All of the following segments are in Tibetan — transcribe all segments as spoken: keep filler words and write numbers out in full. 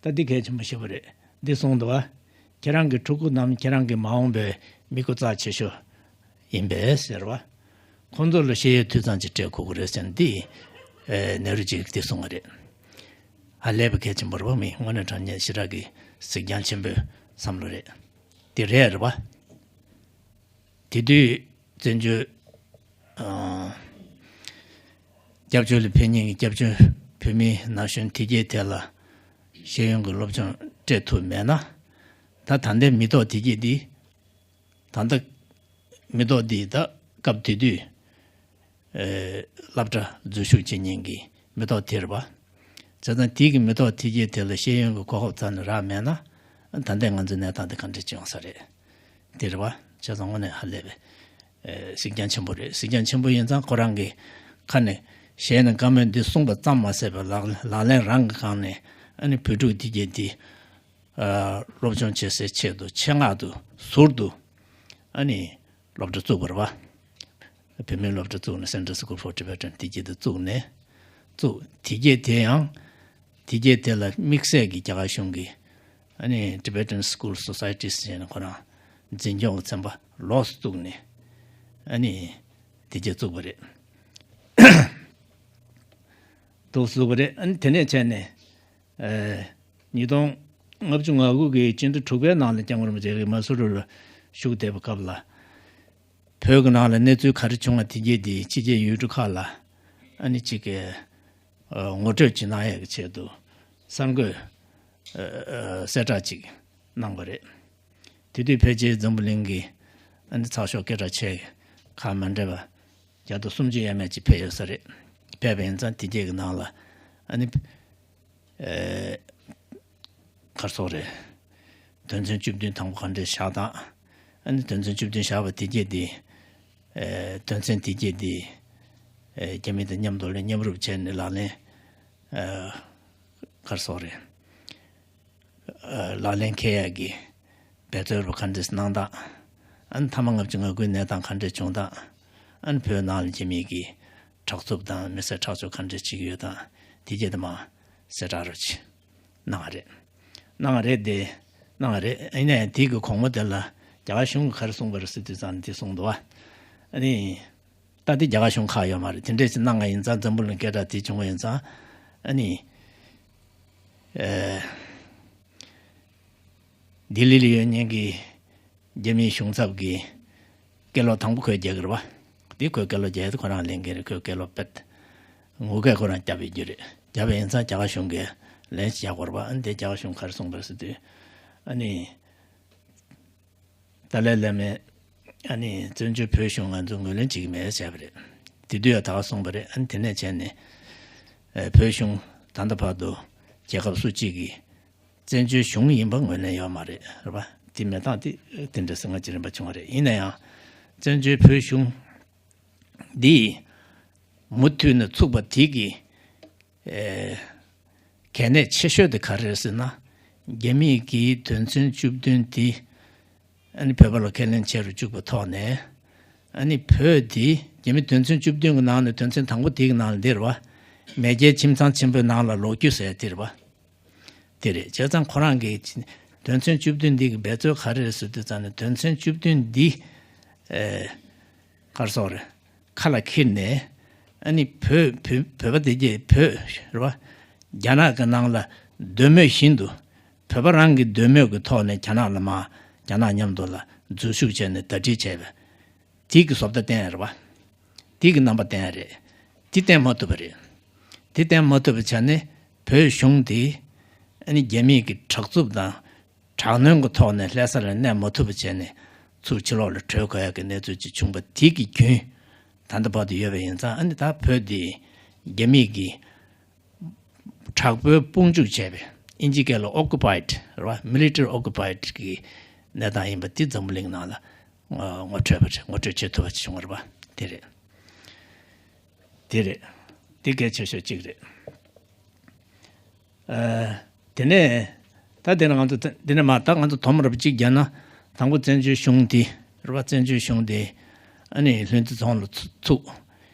ད་འདི་གལ་ཆེན་པོ་ཞེ་པོ་རེད། འདི་གསུངས་འདུག་བ། ཁྱེད་རང་གི་ཕྲུ་གུ་རྣམས་ཁྱེད་རང་གི་མ་འོངས་པའི་མི་སྐུ་རྩ་ཆེ་ཤོས་ཡིན་པས་ཟེར་བ། ཁོང་ཚོ་ལ་ཤེས་ཡོན་འཐུས་ཚང་ཅིག་སྤྲད་དགོས་ཀྱི་རེད་ཟེར་ནས་འདི་ནེ་རུ་ཅིག་འདི་གསུངས་པ་རེད། ཧ་ལས་པའི་གལ་ཆེན་པོ་རེད་བ། མི་དངོས་གནས་དྲང་གནས་ཞེ་དྲག་གི་གཟིགས་རྒྱང་ཆེན་པོའི་བསམ་བློ་རེད། འདི་རེད་རེད་བ། དེ་དུས་བཙན་བྱོལ་ཨ་སྐྱབས་བཅོལ་ལ་ཕེབས་མཁན་གྱི་སྐྱབས་བཅོལ་བོད་མིའི་ན་གཞོན་དེ་གྱད་དེ་ལ་ཤེས་ཡོན་གྱི་སློབ་སྦྱོང་སྤྲད་ཐུབ་མེད་ན། ད་ད་ལྟའི་མི་ཐོག་དེ་གྱད་འདི། ད་ལྟ་མི་ཐོག་འདི་ད་སྐབས་དེ་དུས་ཨེ་སློབ་གྲྭ་འཛུལ་ཞུགས་བྱེད་མཁན་གྱི་མི་ཐོག་དེ་རེད་བ། བྱས་ཙང་དེ་གི་མི་ཐོག་དེ་གྱད་དེ་ལ་ཤེས་ཡོན་གྱི་གོ་སྐབས་རྩ་ནས་རག་མེད་ན། ད་ལྟའི་ང་ཚོའི་གནས་སྟངས་དེ་ག་འདྲ་ཅིག་ཡོང་ས་རེད། དེ་རེད་བ། བྱས་ཙང་དངོས་གནས་ཧ་ལས་པའི་ཨེ་གཟིགས་རྒྱང་ཆེན་པོ་རེད། གཟིགས་རྒྱང་ཆེན་པོ་ཡིན་ཙང་ཁོ་རང་གི་ཁ་ནས་ཞལ་ནས་བཀའ་མོལ་འདི་གསུངས་པ་ཙམ་མ་ཟད་པར་ལག་ལག་ལེན་རང་གི་སྒང་ནས་ཨ་ནི་བོད་ཕྲུག་དེ་གྱད་འདི་ཨ་སློབ་སྦྱོང་བྱེད་སའི་ཆེད་དུ་ཆེད་མངགས་དུ་ཟུར་དུ་ཨ་ནི་སློབ་གྲྭ་བཙུགས་པ་རེད་བ། བོད་མིའི་སློབ་གྲྭ་བཙུགས་ནས་Center School for Tibetan དེ་གྱད་དེ་བཙུགས་ནས་བཙུགས། དེ་གྱད་དེ་ཡང་དེ་གྱད་དེ་ལ་དམིགས་བསལ་གྱི་རྒྱ་གར་གཞུང་གི་ཨ་ནི་Tibetan School Society ཟེར་ནས་ཁོ་རང་འཛིན་སྐྱོང་གི་ཚན་པ་ལོགས་སུ་བཙུགས་ནས་ཨ་ནི་དེ་གྱད་བཙུགས་པ་རེད། འདུག་བཙུགས་པ་རེད། ཨ་ནི་དེ་ནས་བྱས་ནས། ཨེ། ཉིས་སྟོང་ལྔ་བཅུ་ང་དགུ་གི་སྤྱི་ཟླ་དྲུག་པའི་ནང་ལ་སྐྱབས་མགོན་རིན་པོ་ཆེ་གིས་མ་སུ་རི་ལ་བཞུགས་བསྡད་པའི་སྐབས་ལ། བོད་ཀྱི་ནང་ལ་གནས་ཚུལ་ག་རེ་བྱུང་བ་དེ་གྱད་དེ་ཕྱི་རྒྱལ་ཡུལ་གྲུ་ཁག་ལ་ཨ་ནི་གཅིག་གི་ཨ་ངོ་སྤྲོད་ཅིག་གནང་ཡས་ཀྱི་ཆེད་དུ་གསར་འགོད་ཨ་ཨ་གསལ་བསྒྲགས་ཅིག་གནང་བ་རེད། དེ་དུས་ཕལ་ཆེར་འཛམ་བུ་གླིང་གི་ཨ་ནི་ཚགས་ཤོག་སྐད་གྲགས་ཆེ་ཁག་མ་འདྲ་བ་བརྒྱ་དང་སུམ་ཅུ་ཡས་མས་ཅིག་ཕེབས་ཡོད་ས་རེད། ཕེབས་པ་ཡིན་ཙང་དེ་གྱད་ཀྱི་ནང་ལ་ཨ་ནི་ཨེ་ག་རེ་ཟེར་དགོས་རེད། དོན་ཚན་བཅུ་བདུན་དང་པོ་ག་འདྲས་བཞག་དང་། ཨ་ནི་དོན་ཚན་བཅུ་བདུན་བཞག་པ་དེ་གྱད་དེ་ཨེ་དོན་ཚན་དེ་གྱད་དེ་ཨེ་རྒྱ་མི་དང་མཉམ་དུ་ལ་མཉམ་རུབ་བྱས་ནས་ལག་ལེན་ཨེ་ག་རེ་ཟེར་དགོས་རེད། ལག་ལེན་འཁེལ་ཡག་གི་འབད་རྩོལ་རུ་ག་འདྲས་གནང་སྟངས། ཨ་ནི་མཐའ་མ་ལྔ་བཅུ་ང་དགུའི་གནས་སྟངས་ག་འདྲས་བྱུང་སྟངས། ཨ་ནི་བོད་ནང་ལ་རྒྱ་མི་གི་དྲག་རྩུབ་དང་མི་སེར་ཁྲག་སྦྱོར་ག་འདྲས་བྱེད་ཀྱི་ཡོད་དང་དེ་གྱད་དེ་མར་གསལ་བསྒྲགས་རུ་ཅིག་གནང་བ་རེད། གནང་བ་རེད་དེ། གནང་བ་རེད། ཡིན་ནའི་དེ་གི་གོང་མ་དེ་ལ་རྒྱ་གར་གཞུང་གིས་ག་རེ་གསུངས་པ་རེད་ཟེར་དུས་ཙང་ནས་དེ་གསུངས་འདུག་བ། ཨ་ནི། ད་དེ་རྒྱ་གར་གཞུང་ཁག་ཡོད་མ་རེད། དེ་འདྲས་ཅིག་གནང་བ་ཡིན་ཙང་འཛམ་བུ་གླིང་སྐད་གྲགས་དེ་བྱུང་བ་ཡིན་ཙང་། ཨ་ནི། ཨེ། ལྡི་ལི་ལ་ཡོད་མཁན་གྱི་རྒྱ་མིའི་གཞུང་ཚབ་ཀྱི་སྐད་ལོག་དང་པོ་ཁོས་རྒྱག་གི་རེད་བ། དེ་ཁོས་སྐད་ལོག་རྒྱག་ཡས་དེ་ཁོ་རང་ལེན་གྱི་རེད། ཁོས་སྐད་ལོག་པད་ངུ་སྐད་ཁོ་རང་བརྒྱབ་ཡོད་རྒྱུ་རེད། བརྒྱབ་པ་ཡིན་ཙང་རྒྱ་གར་གཞུང་གིས་ལན་ཞིག་རྒྱག་དགོས་རེད་བ། ཨ་ནི་དེ་རྒྱ་གར་གཞུང་ག་རེ་གསུངས་པ་རེད་ཟེར་དུས། ཨ་ནི། ཏཱ་ལའི་བླ་མས་ཨ་ནི་བཙན་བྱོལ་བོད་གཞུང་ང་ཚོ་ངོས་ལེན་བྱེད་ཀྱི་མེད་བྱས་པ་རེད། དེ་དུས་ཡང་ད་ག་གསུངས་པ་རེད། ཨ་ནི་དེ་ནས་བྱས་ནས་ཨ་བོད་གཞུང་ད་ལྟ་བར་དུ་རྒྱལ་ཁབ་སུ་གཅིག་གིས་བཙན་བྱོལ་གཞུང་ཡིན་པ་ངོས་ལེན་ཡོད་མ་རེད། རེད་པ། དེ་མེད་སྟངས་དེ་དེ་འདྲ་ཟེར་སྔ་ཕྱི་རིམ་པ་བྱུང་བ་རེད། ཡིན་ན་ཡང་བཙན་བྱོལ་བོད་གཞུང་འདི་མུ་མཐུད་ནས་ཚུགས་པ་དེ་གི་ཨེ། གལ་གནད་ཆེ་ཤོས་དེ་ག་རེ་རེད་ཟེར་ན། རྒྱ་མིས་ཀྱིས་དོན་ཚན་བཅུ་བདུན་དེ་ཨ་ནི་བོད་པ་ལ་ཁས་ལེན་བྱེད་རུ་བཅུག་པའི་ཐོག་ནས། ཨ་ནི་བོད་དེ་རྒྱ་མི་དོན་ཚན་བཅུ་བདུན་གྱི་ནང་ནས་དོན་ཚན་དང་པོ་དེ་གི་ནང་ལ་འདི་རེད་བ། མེས་རྒྱལ་ཁྱིམ་ཚང་ཆེན་པོའི་ནང་ལ་ལོག་རྒྱུ་ཟེར་དེ་རེད་བ། དེ་རེད། བྱས་ཙང་ཁོ་རང་གིས་དོན་ཚན་བཅུ་བདུན་འདི་གི་འབད་རྩོལ་ག་རེ་རེད་ཟེར་དུས་ཙང་ནས་དོན་ཚན་བཅུ་བདུན་འདི་ཨེ། ག་རེ་ཟེར་དགོས་རེད། ཁ་ལ་འཁྱེར་ནས་ཨ་ནི་བོད་བོད་བོད་པ་དེ་གྱད་བོད་རེད་བ། རྒྱ་ནག་གི་ནང་ལ་འདོད་མོས་བཞིན་དུ་བོད་པ་རང་གི་འདོད་མོས་ཀྱི་ཐོག་ནས་རྒྱ་ནག་ལ་མར་རྒྱ་ནག་མཉམ་དུ་ལ་འཛུལ་ཞུགས་བྱས་ནས་ཟླ་སྒྲིལ་བྱས་པའི་དེ་གི་བཟོ་ལྟ་བསྟན་ཡ་རེད་བ། དེ་གི་རྣམ་པ་བསྟན་ཡ་རེད། དེ་བསྟན་མ་ཐུབ་པ་རེད། དེ་བསྟན་མ་ཐུབ་པ་བྱས་ནས་བོད་གཞུང་དེ་ཨ་ནི་རྒྱ་མིའི་གི་དྲག་རྩུབ་དང་དྲག་གནོན་གྱི་ཐོག་ནས་ལྷ་ས་ལ་གནས་མ་ཐུབ་པ་བྱས་ནས་ཚུར་ཕྱི་ལོགས་ལ་བྲོས་དགོས་ཡག་གི་གནས་ཚུལ་ཅིག་བྱུང་པ་དེ་གི་རྒྱུན་ད་ལྟ་བར་དུ་ཡོད་པ་ཡིན་ཙང་། ཨ་ནི་ད་བོད་འདི་རྒྱ་མིས་ཀྱིས་དྲག་པོའི་དཔུང་འཇུག་བྱས་པའི་ཨིན་ཇི་སྐད་ལ་ཨོ་ཀུ་པའེཌ་རེད་བ། མི་ལི་ཊ་རི་ཨོ་ཀུ་པའེཌ་གི་གནས་སྟངས་ཡིན་པ་འདི་འཛམ་བུ་གླིང་ནང་ལ་ངོ་ངོ་འཕྲོད་པ་རེད། ངོ་སྤྲོད་བྱེད་ཐུབ་པ་ཅིག་བྱུང་བ་རེད་བ། དེ་རེད། དེ་རེད། དེ་གལ་ཆེ་ཤོས་གཅིག་རེད། ཨ། དེ་ནས་ད་དེ་ནས་ང་ཚོ་དེ་ནས་མ་ད་ང་ཚོ་དོམ་རབ་གཅིག་བརྒྱབ་ན། དང་པོ་བཙན་བྱོལ་གཞུང་དེ་རེད་བ། བཙན་བྱོལ་གཞུང་དེ་ཨ་ནི་ལྷུན་རྩེ་རྫོང་ལ་ཚུ་ཚུགས།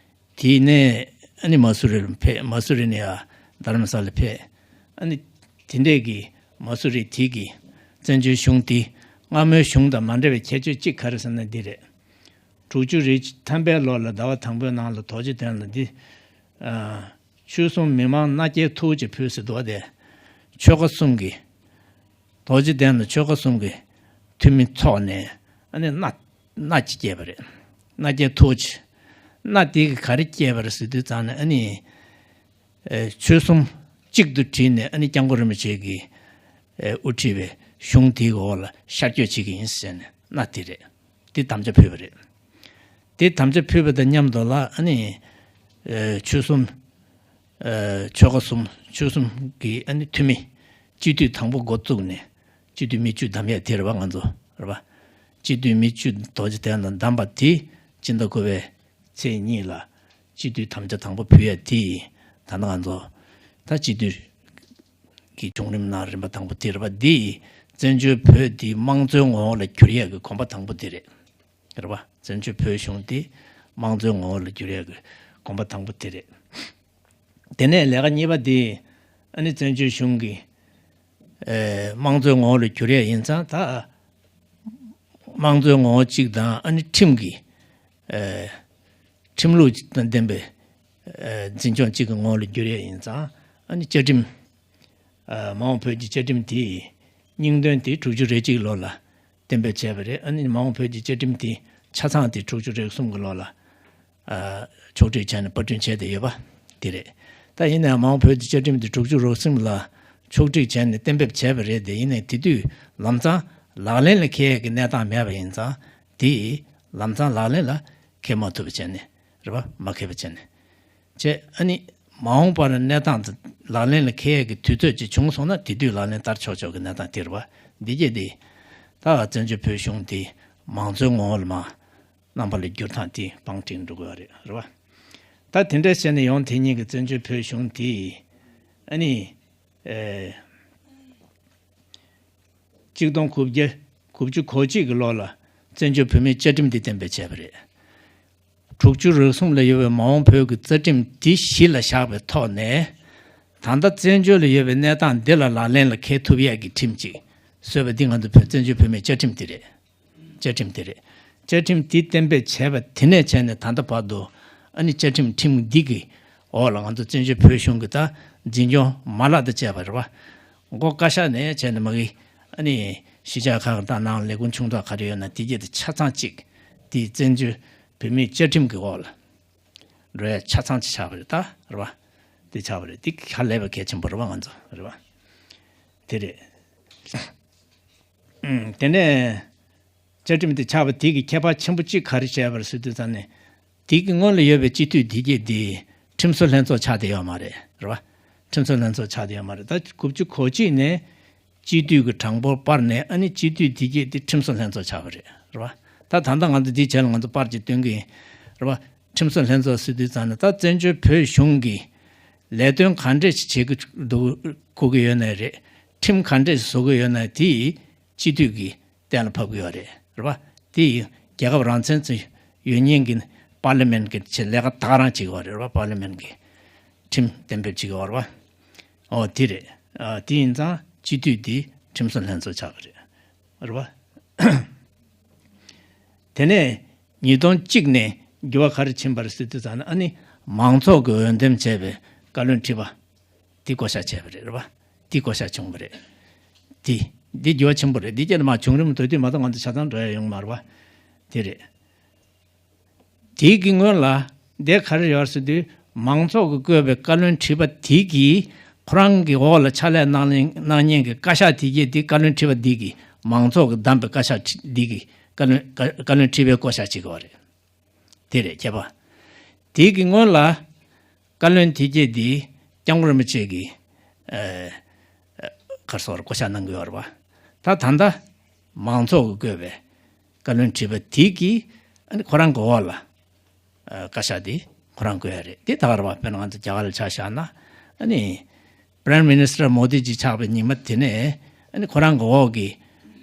དེ་ནས་ཨ་ནི་མ་སུ་རི་ལ་ཕེབས། མ་སུ་རི་ནས་ཡར་རྡ་རམ་ས་ལ་ཕེབས། ཨ་ནི་དེ་འདྲས་ཀྱི་ མ་སུ་རི་དེ་གི་བཙན་བྱོལ་གཞུང་དེ་སྔ་མོའི་གཞུང་དང་མ་འདྲ་བའི་ཁྱད་ཆོས་གཅིག་ག་རེ་ཟེར་ན་འདི་རེད། དྲུག་ཅུ་རེ་ཐམ་པའི་ལོ་ལ་ཟླ་བ་དང་པོའི་ནང་ལ་རྡོ་རྗེ་གདན་ལ་འདི། ཨ། ཆོལ་གསུམ་མི་མང་མནའ་སྐྱེལ་ཐུགས་རྗེ་ཕུལ་ཟེར་འདུག་བ་དེ། ཆོལ་ཁ་གསུམ་གྱི། རྡོ་རྗེ་གདན་ལ་ཆོལ་ཁ་གསུམ་གྱི་འཐུས་མི་ཚོགས་ནས་ཨ་ནི་མནའ་མནའ་ཅིག་སྐྱེལ་བ་རེད། མནའ་སྐྱེལ་ཐུགས་རྗེ། མནའ་དེ་གི་ག་རེ་སྐྱེལ་བ་རེད་ཟེར་དུས་ཙང་ནས་ཨ་ནི། ཨེ། ཆོལ་གསུམ་གཅིག་ཏུ་དྲིལ་ནས་ཨ་ནི་སྐྱབས་མགོན་རིན་པོ་ཆེ་གི། ཨེ། དབུ་ཁྲིད་པའི་གཞུང་དེའི་འོག་ལ་ཤར་བསྐྱོད་བྱེད་ཀྱི་ཡིན་ཟེར་ནས་མནའ་དེ་རེད། དེ་དམ་བཅའ་ཕུལ་བ་རེད། དེ་དམ་བཅའ་ཕུལ་བ་དང་མཉམ་དུ་ལ་ཨ་ནི། ཨེ། ཆོལ་གསུམ། ཨེ། ཆོལ་ཁ་གསུམ་ཆོལ་གསུམ་གྱི་ཨ་ནི་འཐུས་མི། སྤྱི་འཐུས་དང་པོ་འགོ་བཙུགས་ནས། སྤྱི་འཐུས་མི་བཅུ་བདམས་ཡ་དེ་རེད་བ་ང་ཚོ་རེད་བ། སྤྱི་འཐུས་མི་བཅུ་རྡོ་རྗེ་གདན་དུ་བདམས་པ་དེ་སྤྱི་ཟླ་དགུ་པའི་ཚེས་གཉིས་ལ་སྤྱི་འཐུས་དམ་བཅའ་དང་པོ་ཕུལ་ཡ་དེ་ད་ནང་ང་ཚོ་ད་སྤྱི་འཐུས་ཀྱི་བྱུང་རིམ་ནང་རིམ་པ་དང་པོ་དེ་རེད་བ། འདི་བཙན་བྱོལ་བོད་འདི་དམངས་གཙོའི་ངོ་བོ་ལ་བསྒྱུར་ཡ་གི་གོམ་པ་དང་པོ་དེ་རེད། རེད་བ། བཙན་བྱོལ་བོད་གཞུང་འདི་དམངས་གཙོའི་ངོ་བོ་ལ་བསྒྱུར་ཡ་གི་གོམ་པ་དང་པོ་དེ་རེད། དེ་ནས་ལས་ཀ་གཉིས་པ་དེ་ཨ་ནི་བཙན་བྱོལ་གཞུང་གི་ཨེ། དམངས་གཙོའི་ངོ་བོ་ལ་བསྒྱུར་ཡ་ཡིན་ཙང་ད་དམངས་གཙོའི་ངོ་བོ་གཅིག་དང་ཨ་ནི་ཁྲིམས་ཀྱི་ཨེ། ཁྲིམས་ལུགས་དང་ལྡན་པའི་ཨེ། འཛིན་སྐྱོང་གཅིག་གི་ངོ་བོ་ལ་བསྒྱུར་ཡ་ཡིན་ཙང་ཨ་ནི་བཅའ་ཁྲིམས། ཨ། མ་འོངས་བོད་ཀྱི་བཅའ་ཁྲིམས་དེའི་སྙིང་དོན་དེ་དྲུག་ཅུ་རེ་གཅིག་ལོ་ལ་གཏན་འབེབས་བྱས་པ་རེད། ཨ་ནི་མ་འོངས་བོད་ཀྱི་བཅའ་ཁྲིམས་དེ་ཆ་ཚང་དེ་དྲུག་ཅུ་རེ་གསུམ་གྱི་ལོ་ལ། ཨ། ཕྱོགས་སྒྲིག་བྱས་ནས་པར་སྐྲུན་བྱས་ཏེ་ཡོད་པ་དེ་རེད། ད་ཡིན་ནའང་མ་འོངས་བོད་ཀྱི་བཅའ་ཁྲིམས་དེ་དྲུག་ཅུ་རེ་གསུམ་ལ་ཕྱོགས་སྒྲིག་བྱས་ནས་གཏན་འབེབས་བྱས་པ་རེད་དེ། ཡིན་ནའི་དེ་དུས་ལམ་སང་ལག་ལེན་ལ་འཁེལ་ཡས་ཀྱི་གནས་སྟངས་མེད་པ་ཡིན་ཙང་དེ་ལམ་སང་ལག་ལེན་ལ་འཁེལ་མ་ཐུབ་པ་བྱས་ནས་རེད་པ། མ་འཁེལ་བ་བྱས་ནས། བྱས། ཨ་ནི་མ་འོངས་པར་གནས་སྟངས་དེ་ལག་ལེན་ལ་འཁེལ་ཡས་ཀྱི་དུས་ཚོད་ཅིག་བྱུང་སོང་ན་དེ་དུས་ལག་ལེན་བསྟར་ཆོག་ཆོག་གི་གནས་སྟངས་དེ་རེད་བ། འདི་གྱད་དེ་ད་བཙན་བྱོལ་བོད་གཞུང་དེ་མང་གཙོའི་ངོ་བོ་ལ་མ་རྣམ་པ་ལ་བསྒྱུར་སྟངས་དེ་བང་བསྒྲིགས་འགྲོ་གི་ཡོད་རེད། རེད་བ། ད་དེ་འདྲ་བྱས་ནས་ཡང་དེ་ཉིད་ཀྱི་བཙན་བྱོལ་བོད་གཞུང་དེ་ཨ་ནི། ཨེ། གཅིག་སྟོང་དགུ་བརྒྱ་དགུ་བཅུ་གོ་གཅིག་གི་ལོ་ལ་བཙན་བྱོལ་བོད་མིའི་བཅའ་ཁྲིམས་འདི་གཏན་འབེབས་བྱས་པ་རེད། དྲུག་ཅུ་རེ་གསུམ་ལ་ཡོད་པའི་མ་འོངས་བོད་ཀྱི་རྩ་ཁྲིམས་འདི་གཞི་ལ་བཞག་པའི་ཐོག་ནས། ད་ལྟ་བཙན་བྱོལ་ལ་ཡོད་པའི་གནས་སྟངས་འདི་ལ་ལག་ལེན་ལ་འཁེལ་ཐུབ་ཡས་ཀྱི་ཁྲིམས་ཅིག་བཟོས་པ་འདི་ང་ཚོ་བོད་བཙན་བྱོལ་བོད་མིའི་བཅའ་ཁྲིམས་འདི་རེད། བཅའ་ཁྲིམས་དེ་རེད། བཅའ་ཁྲིམས་དེ་གཏན་འབེབས་བྱས་པ་དེ་ནས་བྱས་ནས་ད་ལྟ་བར་དུ་ཨ་ནི་བཅའ་ཁྲིམས་ཁྲིམས་འདི་གི་འོག་ལ་ང་ཚོ་བཙན་བྱོལ་བོད་གཞུང་གི་ད་འཛིན་སྐྱོང་མ་ལག་དང་བཅས་པ་རེད་བ། མགོ་བཀའ་ཤག་ནས་བྱས་ནས་མ་གི་ཨ་ནི་གཞིས་ཆགས་ཁག་དང་ནང་ལས་ཁུངས་ཆུང་ཙག་ག་རེ་ཡོད་ན་དེ་གྱད་དེ་ཆ་ཚང་གཅིག་དེ་བཙན་བྱོལ་བོད་མིའི་བཅའ་ཁྲིམས་ཀྱི་འོག་ལ་འགྲོ་ཡ་ཆ་ཚང་གཅིག་ཆགས་པ་རེད་ད། རེད་བ། དེ་ཆགས་པ་རེད། དེ་ཧ་ལས་པ་གལ་ཆེན་པོ་རེད་བ། ང་ཚོ་རེད་བ། དེ་རེད། ཨུམ། དེ་ནས་བཅའ་ཁྲིམས་དེ་ཆགས་པ་དེ་གི་ཁྱད་པར་ཆེན་པོ་གཅིག་ག་རེ་བྱས་པ་རེད་ཟེར་དུས་ཙང་ནས། དེ་གི་སྔོན་ལ་ཡོད་པའི་སྤྱི་འཐུས་དེ་གྱད་དེ་ཁྲིམས་བཟོ་ལྷན་ཚོགས་ཆགས་བསྡད་ཡོད་མ་རེད། རེད་བ། ཁྲིམས་བཟོ་ལྷན་ཚོགས་ཆགས་བསྡད་ཡོད་མ་རེད། ད་དགུ་བཅུ་གོ་གཅིག་ནས་སྤྱི་འཐུས་ཀྱི་གྲངས་འབོར་སྤར་ནས་ཨ་ནི་སྤྱི་འཐུས་དེ་གྱད་དེ་ཁྲིམས་བཟོ་ལྷན་ཚོགས་ཆགས་པ་རེད། རེད་བ། ད་ད་ལྟ་ང་ཚོ་འདིའི་རྗེས་ལ་ང་ཚོ་པར་ཅིག་སྟོན་གི་ཡིན། རེད་བ། ཁྲིམས་བཟོ་ལྷན་ཚོགས་ཟེར་དུས་ཙང་ནས་ད་བཙན་བྱོལ་བོད་གཞུང་གི་ལས་དོན་ག་འདྲས་ཤིག་བྱེད་ཀྱི་འདུག་དགོས་ཀྱི་ཡོད་ནའི་རེད། ཁྲིམས་ག་འདྲས་ཤིག་བཟོ་གི་ཡོད་ནའི་དེ་སྤྱི་འཐུས་ཀྱིས་གཏན་ལ་ཕབ་ཀྱི་ཡོད་རེད། རེད་བ། དེ་རྒྱལ་ཁབ་རང་བཙན་ཚོ་ཡོད་མཁན་གྱི་པར་ལི་མེན་གྱི་ཆེད་ལས་ཀ་ད་ག་རང་བྱེད་ཀྱི་ཡོད་རེད། རེད་བ། པར་ལི་མེན་གྱི་ཁྲིམས་གཏན་འབེབས་བྱེད་ཀྱི་ཡོད་རེད་བ། ཨོ་དེ་རེད། ཨ། དེ་ཡིན་ཙང་སྤྱི་འཐུས་དེ་ཁྲིམས་བཟོ་ལྷན་ཚོགས་ཆགས་ཀྱི་རེད། རེད་བ། དེ་ནས་ཉིས་སྟོང་གཅིག་ནས་འགྱུར་བ་ག་རེ་ཕྱིན་པ་རེད་ཟེར་དུས་ཙང་ནས་ཨ་ནི་མང་ཚོགས་ཀྱིས་འོས་འདེམས་བྱས་པའི་བཀའ་བློན་ཁྲི་པ་དེ་བསྐོ་བཞག་བྱས་པ་རེད། རེད་བ། དེ་བསྐོ་བཞག་བྱུང་བ་རེད། དེ་འདི་འགྱུར་བ་ཆེན་པོ་རེད། འདི་སྐྱེས་ནས་མ་བྱུང་རིམ་དུ་དུས་མ་གཏོགས་ང་ཚོ་ཆ་ཚང་འགྲོ་ཡ་ཡོང་མ་རེད་བ། དེ་རེད། དེའི་གི་སྔོན་ལ་འདི་ག་རེ་ཡོད་ཟེར་དུས་མང་ཚོགས་ཀྱིས་བསྐོས་པའི་བཀའ་བློན་ཁྲི་པ་དེ་གིས་ཁོ་རང་གི་འོག་ལ་ཕྱག་ལས་གནང་ལེན་གནང་མཁན་གྱི་བཀའ་ཤག་དེ་གྱད་དེ་བཀའ་བློན་ཁྲི་པ་འདི་གིས་མང་ཚོགས་ཀྱིས་བདམས་པའི་བཀའ་ཤག་འདི་གི་བཀའ་བློན་བཀའ་བཀའ་བློན་ཁྲི་པའི་བསྐོ་བཞག་བྱེད་དགོས་པ་རེད། དེ་རེད་ཁྱད་པར། དེའི་གི་སྔོན་ལ་བཀའ་བློན་དེ་གྱད་དེ་སྐྱབས་མགོན་རིན་པོ་ཆེ་གིས་ཨ་ཨ་ག་རེ་ཟེར་བསྐོ་བཞག་གནང་གི་ཡོད་རེད་བ། ད་ད་ལྟ་མང་ཚོགས་ཀྱིས་བསྐོས་པའི་བཀའ་བློན་ཁྲི་པ་དེ་གིས་ཨ་ནི་ཁོ་རང་གི་འོག་ལ་ཨ་བཀའ་ཤག་དེ་ཁོ་རང་བསྐོ་ཡ་རེད། དེ་ད་ག་རེད་བ། དཔེར་ན་ང་ཚོ་རྒྱ་གར་ལ་ཆ་བཞག་ན་ཨ་ནི་Prime Minister མོ་དི་ཇི་ཆགས་པའི་ཉི་མ་དེ་ནས་ཨ་ནི་ཁོ་རང་གི་འོག་གི་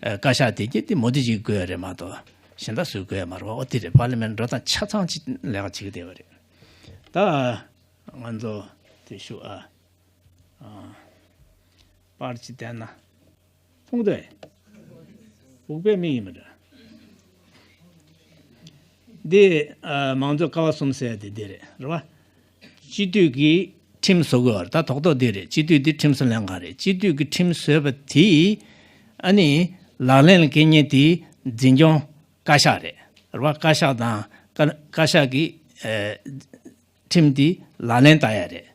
ཨ་བཀའ་ཤག་དེ་གྱད་དེ་མོ་དི་ཇི་བསྐོ་ཡ་རེད་མ་གཏོགས་གཞན་དག་སུས་བསྐོ་ཡ་མ་རེད་བ། ཨོ་དེ་རེད། པར་ལི་མེན་འགྲོ་སྟངས་ཆ་ཚང་ཅིག་ལས་ཀ་བྱེད་ཀྱི་བསྡད་པ་རེད། ད་ང་ཚོ་དེ་ཞུ་ཨ། ཨ། པར་ཅིག་བསྟན་ན། མཐོང་ཐོས། འུག་པའི་མིག་ཡིན་པ་འདྲ། འདི་ཨ་མང་གཙོའི་ཀ་བ་གསུམ་ཟེར་ཡ་དེ་འདི་རེད། རེད་བ། སྤྱི་འཐུས་ཀྱིས་ཁྲིམས་བཟོ་དགོས་པ་རེད། ད་རྡོག་རྡོག་འདི་རེད། སྤྱི་འཐུས་འདི་ཁྲིམས་བཟོ་ལྷན་ཁང་རེད། སྤྱི་འཐུས་ཀྱིས་ཁྲིམས་བཟོས་པ་དེ་ཨ་ནི་ལག་ལེན་ལ་འཁེལ་མཁན་དེ་འཛིན་སྐྱོང་བཀའ་ཤག་རེད། རེད་བ། བཀའ་ཤག་དང་བཀའ་བཀའ་ཤག་གིས་ཨེ་ཁྲིམས་འདི་ལག་ལེན་བསྟར་ཡ་རེད།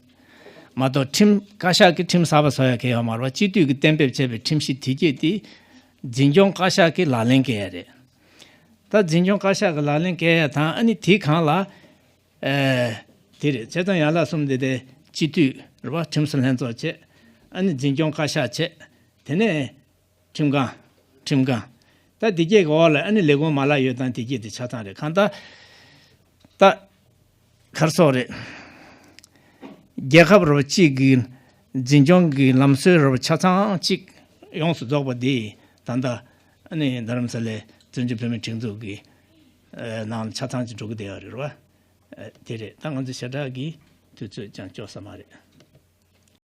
མ་གཏོགས་ཁྲིམས་བཀའ་ཤག་གིས་ཁྲིམས་གསར་པ་བཟོ་ཡ་གལ་ཡོད་མ་རེད་བ། སྤྱི་འཐུས་ཀྱིས་གཏན་འབེབས་བྱས་པའི་ཁྲིམས་གཞི་དེ་གྱད་དེ་འཛིན་སྐྱོང་བཀའ་ཤག་གིས་ལག་ལེན་འཁེལ་ཡ་རེད། ད་འཛིན་སྐྱོང་བཀའ་ཤག་གིས་ལག་ལེན་འཁེལ་ཡ་དང་ཨ་ནི་དེའི་སྒང་ལ་ཨེ་དེ་རེད། བྱས་ཙང་ཡན་ལག་གསུམ་དེ་དེ་སྤྱི་འཐུས་རེད་བ། ཁྲིམས་བཟོ་ལྷན་ཚོགས་བྱས། ཨ་ནི་འཛིན་སྐྱོང་བཀའ་ཤག་བྱས། དེ་ནས་ཁྲིམས་ཁང་། ཁྲིམས་ཁང་། ད་དེ་གྱད་ཀྱི་འོག་ལ་ཨ་ནི་ལས་ཁུངས་མ་ལག་ཡོད་སྟངས་དེ་གྱད་དེ་ཆ་ཚང་རེད། གང་ལྟར་ད་ག་རེ་ཟེར་དགོས་རེད། རྒྱལ་ཁབ་རེད་བ་གཅིག་གི་འཛིན་སྐྱོང་གི་ལམ་སྲོལ་རེད་བ་ཆ་ཚང་གཅིག་ཡོངས་སུ་རྫོགས་པ་དེ་ད་ལྟ་ཨ་ནི་རྡ་རམ་ས་ལའི་བཙན་བྱོལ་བོད་མིའི་སྒྲིག་འཛུགས་ཀྱི་ཨ་ནང་ལ་ཆ་ཚང་གཅིག་འགྲོ་གི་བསྡད་ཡོད་རེད་བ། ཨ་དེ་རེད། ད་ང་ཚོ་ཞེ་དྲག་གི་དུས་ཚོད་ཅང་འཁྱོལ་ས་མ་རེད།